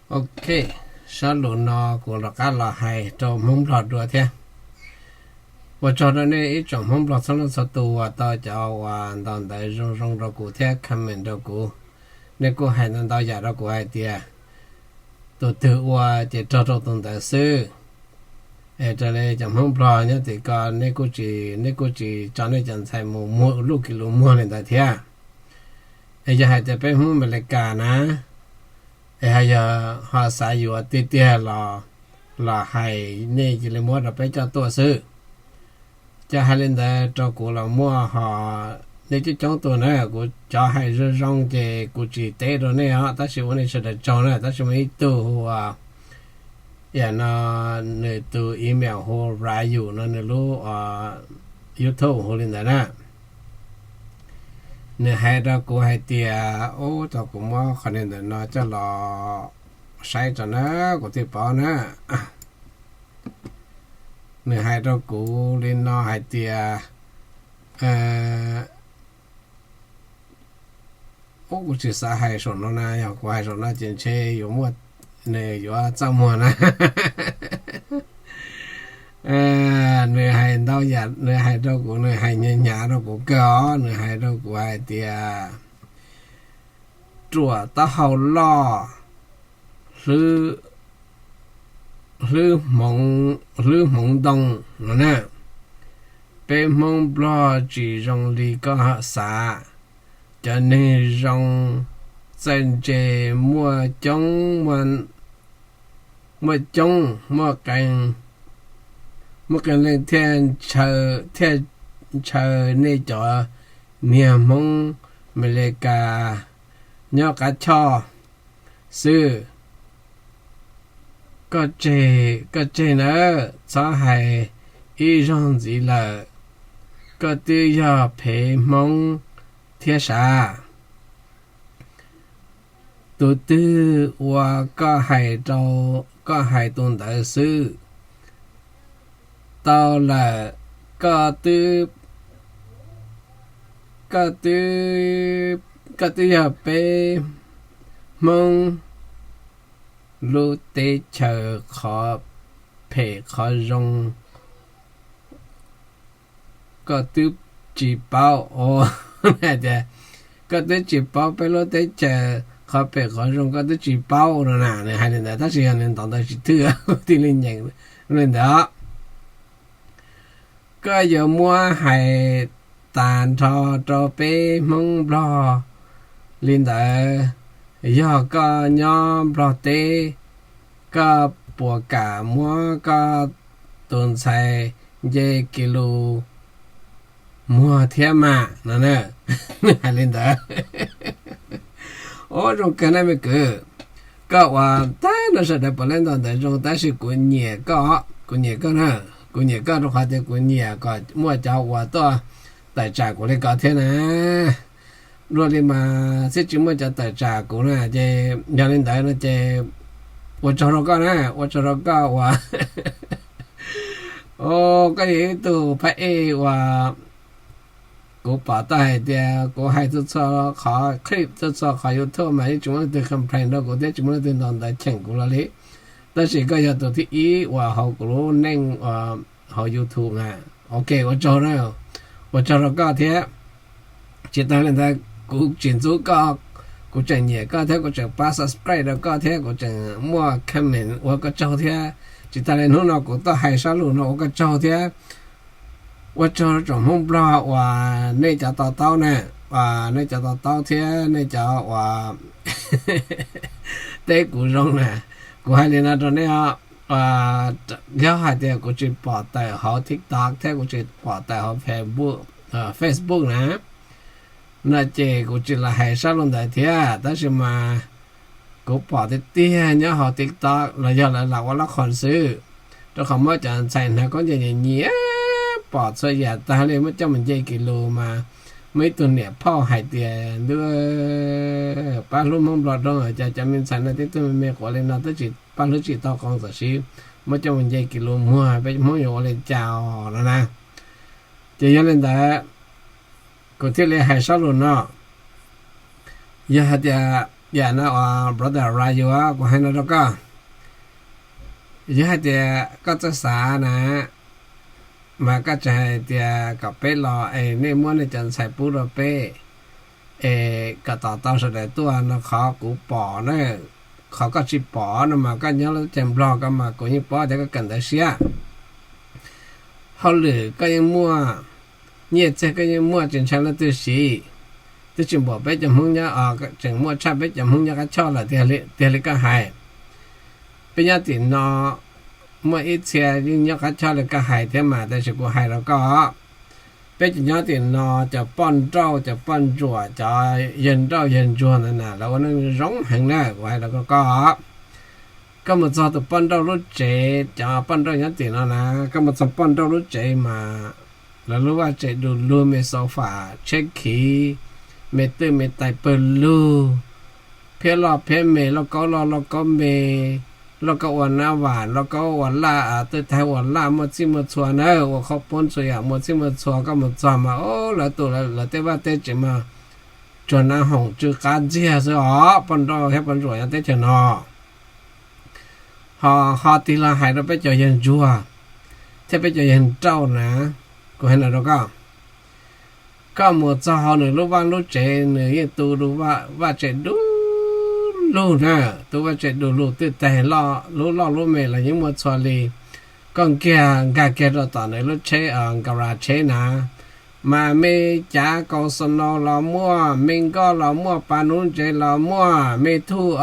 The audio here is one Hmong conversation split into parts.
Ok, sab lus no kuv rov qab los hais rau Hmoob Nplog dua thiab. Ua tsaug rau nej ib tsoom Hmoob Nplog txhua leej txhua tus uas tau cov uas ntaus ntawv zoo zoo rau kuv thiab comment rau kuv. Nej kuj hais ntau ntau yam rau kuv hais tias tus twg ua ces raug rau tus ntawd xwb. Es raws li cov Hmoob Nplog nyob tim ko, nej kuj tsis, nej kuj tsis tso nej cov ntxhais mus muag luj kis lus muag li ntawd thiab. Es yog hais tias peb Hmoob Amelikas na, es ho yog ho xav yuav tiag tiag los, los hais, nej cia li muab rau peb coj tuaj xwb. Cov hais li ntawd rau kuv los muaj ho, nej coob coob tus na, kuv cov hais zoo zoo ces kuv tsis teb rau nej os, tab sis ua nej sawv daws tsaug na. Tab sis muaj ib tug hu ua, yam no, nws tus email hu Rayum no, nws lub YouTube hu li ntawd na. Nws hais rau kuv hais tias, ub, tau kuv muab qhov ntawm no coj los saib tso na, kuv thiaj paub na. Nws hais rau kuv li no hais tias, ub, kuv tsis xav hais saum no na, yog kuv hais saum no ces ntshe yuav muaj, nws yuav txaj muag na. Nws hais ntau yam, nws hais rau kuv, nws hais hnyav hnyav rau kuv kawg os. Nws hais rau kuv hais tias ruam taub hau loj, hlwb, hlwb hmoov ntoo no na. Peb Hmoob Nplog tsis zoo li koj xav, cov neeg zoo txawj ntse muaj coob, muaj coob, muaj qee, muaj qee leej thiaj, thiaj ntshaw nej cov niag Hmoob Amelikas nyob qab choj xwb. Koj tseg, koj tseg nawb, txhob hais ib zaug ntxiv lawm. Koj twb yog phev Hmoob thiab sav. Tus twg ua koj hais rau, koj hais tus ntawd xwb. Tau lawm, koj twb, koj twb, koj twb yog peb Hmoob lub teb chaws qhov phem qhov zoo koj twb tsis paub. Tias koj twb tsis paub peb lub teb chaws qhov phem qhov zoo, koj twb tsis paub no na. Nws hais li ntawd tab sis yog nws ntaus ntawv tsis thwj, thiaj li nyeem li ntawd. Koj yuav muab hais tas nrho rau peb Hmoob Nplog li ntawd, yog koj nyob Nplog teb, koj puas kam muab koj tus ntxhais nce kis lus muag thiab mas no na. Nws hais li ntawd. Ub, zoo kawg na me kwv. Koj ua tag no sawv daws puav leej ntaus ntawv zoo tab sis kuv nyiam koj, kuv nyiam koj na. Kuv nyiam koj rau qhov tias kuv nyiam kom muaj cov uas tuaj tawm tsam kuv li ko thiab na. Luag li mas txhij tsis muaj cov tawm tsam kuv na, ces yog li ntawd no ces ua tsaug rau koj na, ua tsaug rau koj uas, o, koj yog ib tug phab ej uas kuv pom tau hais tias kuv hais txhua txhua qhov clip, txhua txhua qhov YouTube mas yeej tsis muaj leej twg complain rau kuv thiab tsis muaj leej twg ntaus ntawv cheem kuv los li. Tab sis koj yog tus thib ib uas hauv kuv lub neej uas hauv YouTube na. Ok, ua tsaug na, ua tsaug rau koj thiab. Tsis tas li ntawd kuv tsis ntxub koj, kuv tseem nyiam koj thiab kuv tseem pab subscribe rau koj thiab kuv tseem muaj comment ua koj tsaug thiab. Tsis tas li hnub no kuv tuaj hais sab lus no ua koj tsaug thiab. Ua tsaug tsoom Hmoob Nplog uas nej cov to taub na, uas nej cov to taub thiab nej cov uas teb kuv zoo na. Kuv hais li no rau nej os, yog hais tias kuv tsis pom tawm hauv TikTok thiab kuv tsis pom tawm hauv Facebook, Facebook na, no ces kuv tsis los hais sab lus ntawd thiab. Tab sis mas kuv pom tiag tiag nyob hauv TikTok los yog lawv lam ua lab qhos xwb, rau qhov muab cov ntxhais hnav khaub ncaws nyiam nyiam, pom txhua yam tag li muab coj mus nce kis lus mas muaj ib tug niam phauj hais tias, ntuj, pab hlub Hmoob Nplog rau cas cov me ntxhais no tib tug me me quav li no twb tsis pab hlub tsis tau qoo tam sim muab coj mus nce kis lus muag, peb Hmoob yuav ua li cas no na. Ces yog li ntawd kuv thiaj li hais sab lus no. Yog hais tias Yam no uas brother Ra yuav kuv hais no rau koj, yog hais tias koj txawj xav na, mas koj tseem hais tias kom peb los es nej muab nej cov ntxhais pub rau peb es kom tos tau sawv daws tuaj no, qhov kuv pom na, qhov koj tsis pom no mas koj nyob lub teb chaws Nplog ko mas kuv yeej paub tias koj kawm ntawv siab. Hauj lwm koj yeej muaj, nyiaj txiag koj yeej muaj, tsis ntshai leej twg siv. Twb tsis npaum peb cov Hmoob nyob, tseem muaj tshaj peb cov Hmoob nyob qab choj lawm tiag li koj hais. Peb nyob tim no muaj ib txhia yeej nyob qab choj li koj hais thiab mas, tab sis kuv hais rau koj, peb cov nyob tim no, cov poj nrauj cov poj ntsuam cov yawg nrauj yawg ntsuag ntawd na, lawv ua neej zoo heev na, kuv hais rau koj. Koj mus txog tus poj nrauj lub tsev, cov poj nrauj nyob tim no na, koj mus txog poj nrauj lub tsev mas lawv lub vaj tsev du lug, me xaus fam tsheb khiv, me twj me tais pawg lug, phiab loj phiab me, lauj kaub loj lauj kaub me, lauj kaub ua nab vam, lauj kaub ua laj, twj taig ua laj, muaj txij muaj txhua na, ua qhaub poob txhua yam muaj txij muaj txhua. Koj mus txog mas lawv tus lawv tej vaj tej tsev mas tsuag nab hoom tsw qab ntxiag xwb os, poj nrauj thiab poj ntsuam nyob teb chaws no. Ho ho tig los hais rau peb cov yawg ntsuag thiab peb cov yawg nrauj na, kuv hais no rau koj, koj mus txog hauv nws lub vaj lub tsev, nws yeej tu vaj tsev du lug na, tu vaj tsev du lug, twj taig lub loj lub me los yeej muaj txhua li. Koj nkiag nkag kiag rau tom nws lub tsheb, garage tsheb na, mas me cav kaus snow los muaj, me nkoj los muaj, pas nuv ntsev los muaj, me thuj,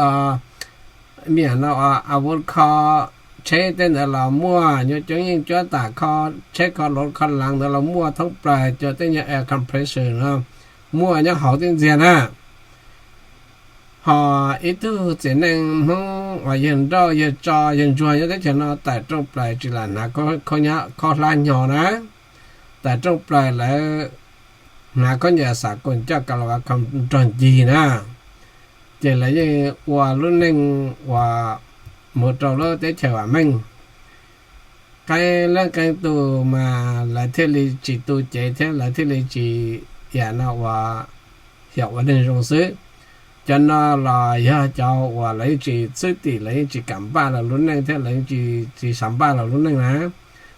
me nyuam no, avocado tsheb tej ntawd los muaj, nyuag coob yeej cuab tam kho tsheb kho luv kho laav ntawd los muaj thoob plaws, cov tej nyuag air compressor no muaj nyob hauv tib ntxiag na. Ho ib tug txiv neej Hmoob uas yawg nrauj yawg tso yawg ntsuag nyob teb chaws no tawm rooj plaws tsis lam hnav khaub hlab hnyo na, tawm rooj plaws lawv hnav khaub ncaws xam koos coj ka la vas khoo nrog ncig na, ces lawv yeej ua lub neej uas mus rau lub teb chaws vam meej. Qee leej qee tus mas lawv thiaj li tsis tu cev thiab lawv thiaj li tsis yam no uas xyaum ua neeg zoo xwb. Cov no los yog cov uas lawv yeej tsis txhwb tim, lawv yeej tsis kam npaj lawv lub neej thiab lawv yeej tsis xav npaj lawv lub neej na,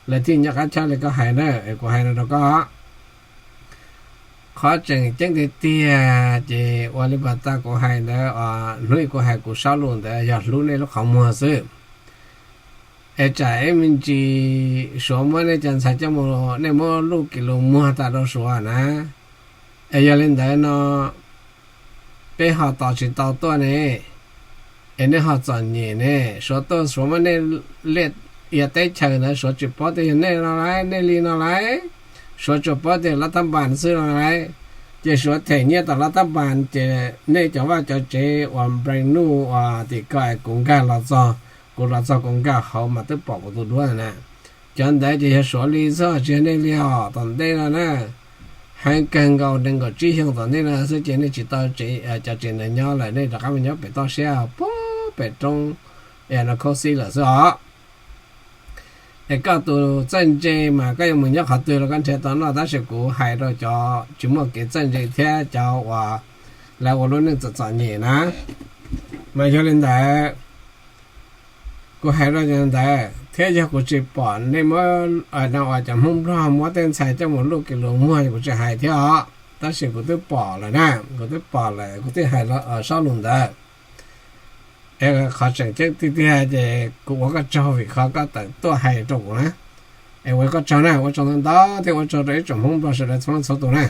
lawv thiaj nyob qab choj li koj hais na, kuv hais no rau koj. Qhov tseem ceeb tiag tiag ces ua li pas tas kuv hais ntawd, hnub kuv hais kuv saub lus ntawd yog hlub nej lub qhov muag xwb. Es tsam ib me ntsis Suav muab nej cov ntxhais coj mus, nej muab luj kis lus muag tas rau Suav na. Es yog li ntawd no peb ho tos tsis tau tuaj ne, es nej ho txom nyem ne. Suav tuaj Suav muab nej liaj ia teb chaws ntawd Suav tsis paub tias yog nej no lauj, nej li no lauj. Suav tsuas paub tias lab tab npas xwb no lauj. Ces Suav them nyiaj tom lab tab npas ces nej cov vaj cov tsev uas nplees nuj uas tim ko kuv nkag los txog, kuv los txog kuv nkag hauv mas twb pom kuv tus duab na. Cov ntawd ces yog Suav li xwb tsis yog nej li os. Tom ntej no na, heev kawg nkaus nees nkaum tsib xyoo tom ntej no xwb ces nej tsis tau cov tsev ntawd nyob lawm, nej rov qab mus nyob pem toj siab puag pem roob es no khaub xib lawm xwb os. Es koj tus txawj ntse mas koj yuav mus nyob qhov twg los koj nrhiav tau noj, tab sis kuv hais rau cov tsis muaj kev txawj ntse thiab cov uas lawv ua lub neej txom txom nyem na. Mas yog li ntawd, kuv hais rau cov ntawd thiab yog kuv tsis pom nej muab, no uas cov Hmoob Nplog muab tej ntxhais coj mus luj kis lus muag kuv tsis hais thiab os, tab sis kuv twb pom lawm na, kuv twb pom lawm kuv thiaj hais saub lus ntawd. Es qhov tseem ceeb tiag tiag ces kuv ua koj tsaug vim qhov koj tawm tuaj hais rau kuv na. Es ua koj tsaug na, ua tsaug ntau ntau thiab ua tsaug rau ib tsoom Hmoob Nplog sawv daws txhua leej txhua tus na.